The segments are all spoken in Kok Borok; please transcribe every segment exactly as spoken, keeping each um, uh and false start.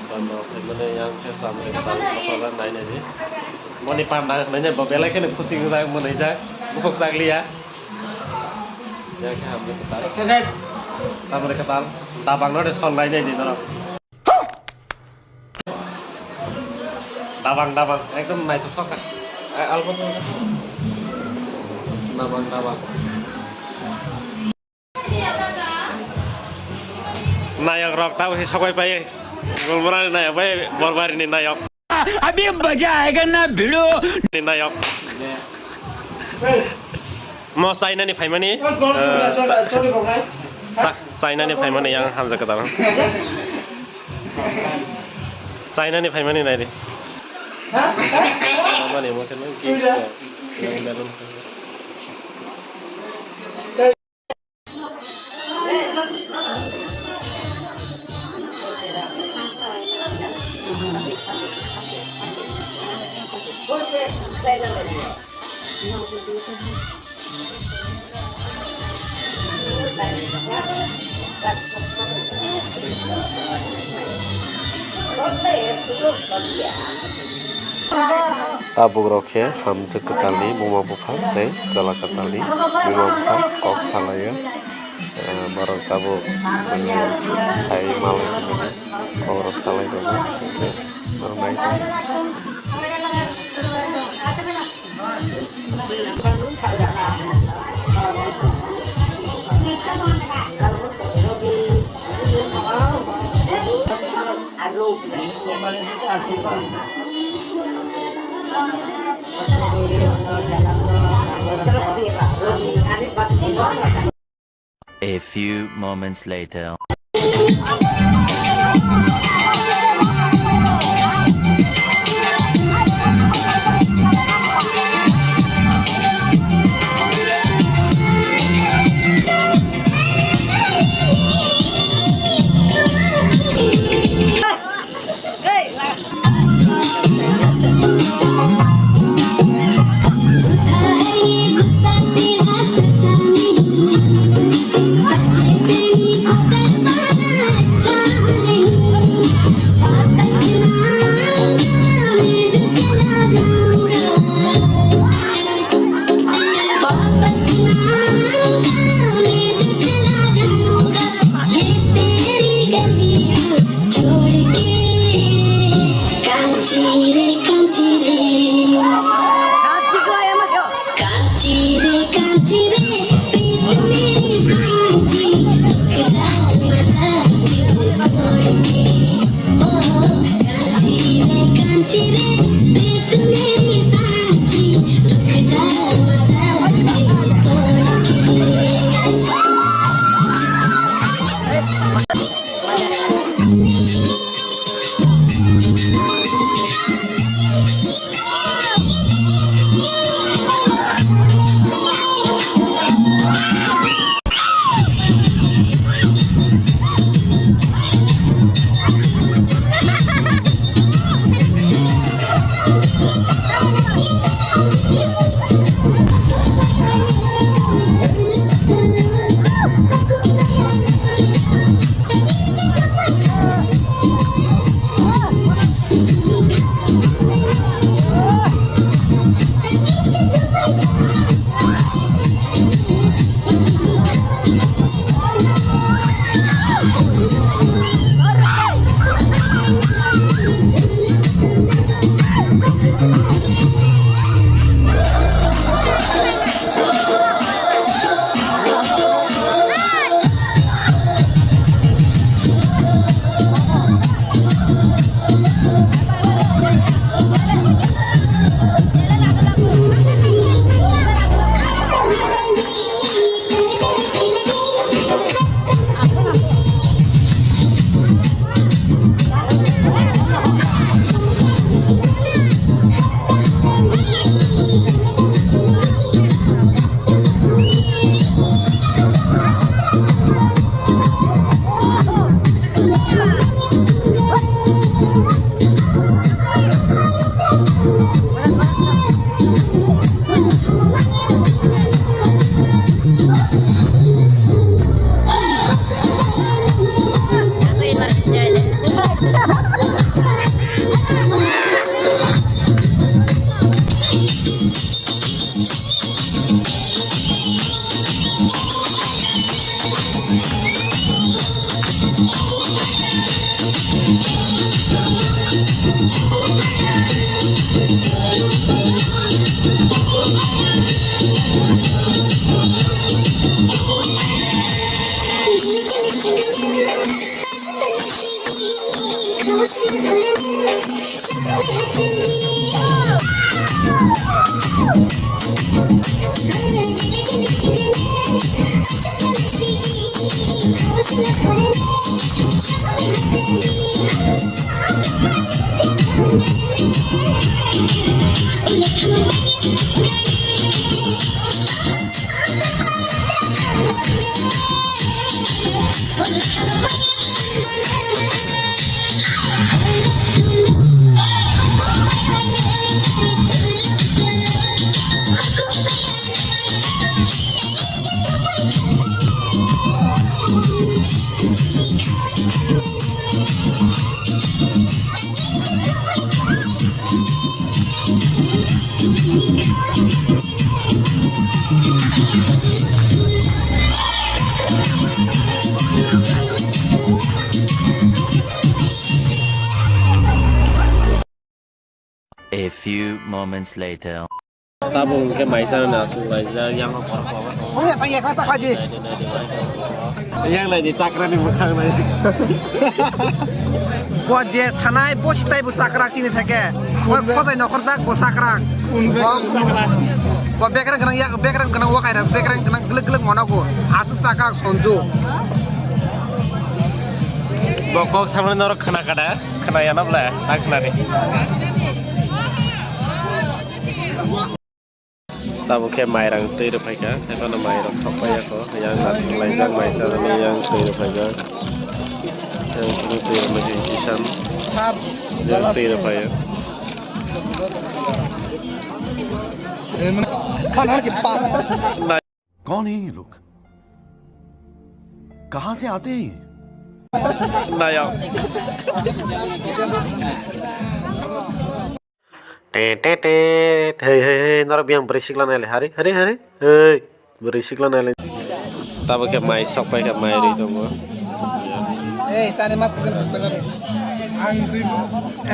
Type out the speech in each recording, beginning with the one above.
Tamo phaimani yang khe chamani kwtal mosola nai nai di. Moni panda nai nai bo belai kheno khusing jak mwnai jak bukhuk chakliya. Yang khe hamjak kwtal. Chamani kwtal dabang no de sol nai nai di norok. Dabang dabang ekdom naithok sok kha. Albo dabang dabang. Nayok rok tabo se sokoi pai. Gulmura ni nayok bai Borbari ni nayok. Abhi maza aayega na bhidu. Ni nayok. Mo China ni phaimani. Cha-, China ni phaimani yang hamjak kwtal. China ni phaimani nai di. Mani mo khe nang gift. Tabuk rok khe hamjak kwtalni buma bupha tei chwla kwtalni buma bupha kok salaio. Eh, borok tabuk, eh, sai malai hwnwi kok rok salai tongo. Hwnkhe norok nai tong. A few moments later. A few moments later. Tabuk hwnkhe maisa no aswk laijak, yang o borok kwbangma tongo. Ongya, thang ya, kha ta kha di. Naidi, naidi, naidi, naidi. Yang naidi, chakra ni mwkhang naidi. Bo je sanai, bo sitai bo chakrak sini theke. Bo khojai nokhorjak, bo chakrak. Bo, bo bekreng gwnang ya, bekreng gwnang wakaira, bekreng gwnang glwk glwk monogo. Aswk chakrak sonju. Bo kok samani norok khna kada. Khna ya na bwle? Ta khna di. Tabuk khe mairang twi rwphaikha, ekhano mairok sokpaiya kho, yang nasing laijak maisa hwnwi yang twi rwphaikha, yang twi rwphaikha kisan, yang twi rwphaio. कौन है ये लोग? कहाँ से आते हैं ये? Naya. Te, te, te. Hei, hei, hei, norok biyang bwrwi sikla naile. Hari, hari, hari. Hei, bwrwi sikla naile. Tabuk khe mai sokpai kha, mai rwi tongo. Ei, chani mas khe. Ang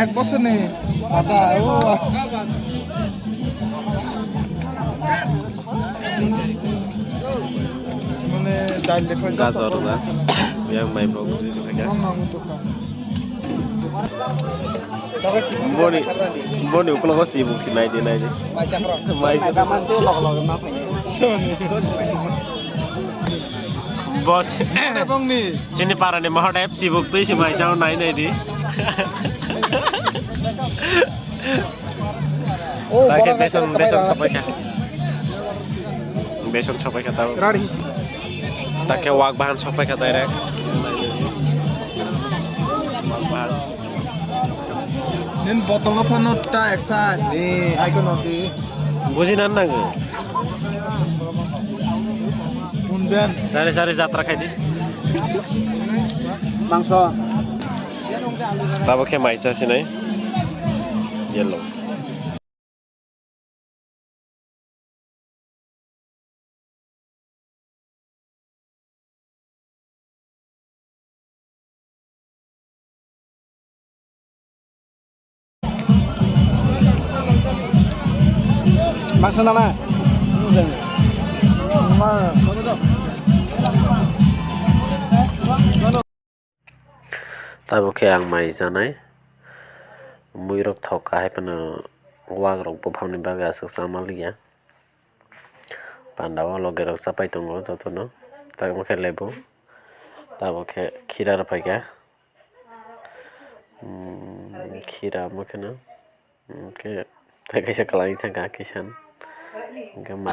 ek bosor ni mata, o. Mane dal lekha. Gajor na. Yang mai bok. Boni, boni ukulogo si buk si nai di, nai di. Mai. Boch. Sini parani Mahadev si buk twi si mai sao nai nai di. O, ta khe borok beson, naisarok beson kwbailago. Sopai kha. Beson sopai kha tao. Rari. Ta khe wak bahan sopai kha direct. Wak bahan. Nin botol no phano ta eksa. Ni, ai ko nodi. Buji nan nango. Pun ben. Sari sari jatra khai di. Mangso. Tabo khe mai cha sinai. Yellow. Masa nana. Tabuk khe ang mai chanai. Muirok thok kahai phano wakrok buphamni bagwi aswk chama liya. Panda o loge rok chapai tongo jotono. Tabuk khe lebu. Tabuk khe khira rok phaikha. Hmm, khira omo kheno. Hwnkhe tei kaisa kwlai thangkha kisan. Hwnkhe ma.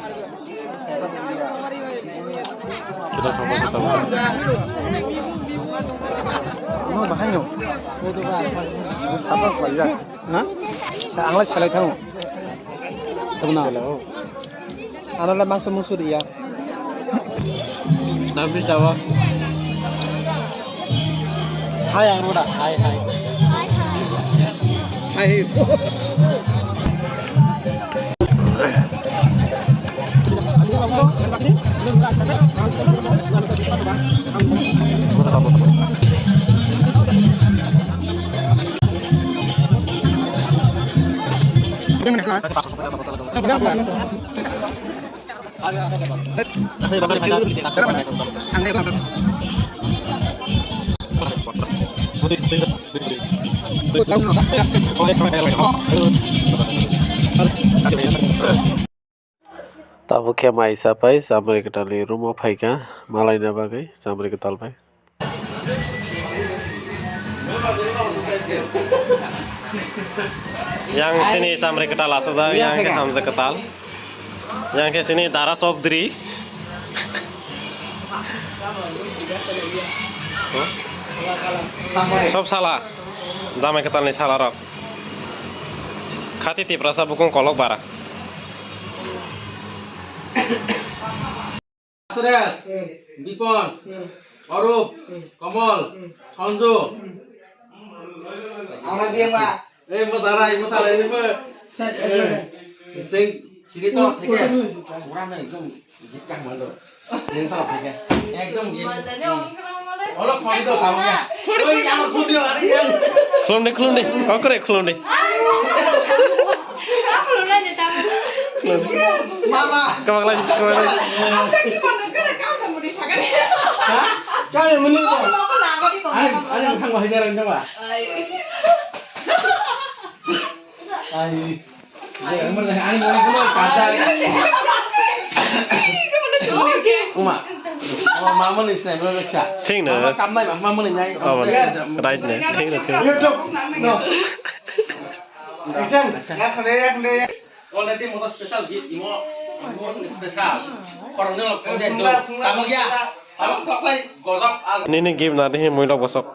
Ano bahai no. Sapa kwlai jak. Ha? Sa ang lai salai thango. Tabuk na. Ano le mangso musu riya. Nabri sawa. Hai ang roda, hai, hai. Hai. Tabuk khe mai chapai chamri kwtalni room o phaikha malaina bagwi chamri kwtal bai. Yang sini samri ketal asajak, yang ke hamjak ketal. Yang ke sini dara sokdri. Sob sala. Jamai ketal ni sala rok. Khati Tiprasa bukung kolok bara. Suresh, Dipon, Arup, Komol, Sanju. Ang biya ma. Eh, mo tarai, mo tarai, mo. Sing, sini to, thik hai. Pura na ekdom, jit ka mando. Sing to, thik hai. Ekdom jit. Olo, khoi do, khao ya. Oi, yang khoi do, are yang. Khulum de, khulum de. Okore khulum de. Mama. Kamak lai, kamak lai. Kaya muni. Ani, ani thang bahai jarang thang ba. Ai. Ani muni kulo kata. Uma. Mama ni snai mula kya. Thing na. Mama kamai mama ni nai. Right na. Thing na, thing na. YouTube. No. Exam. Already moto special gift imo, imo special. Korokno lo project do. Tamo ya. Tamo kopai gojok al. Nini gift na dihi muilok bosok.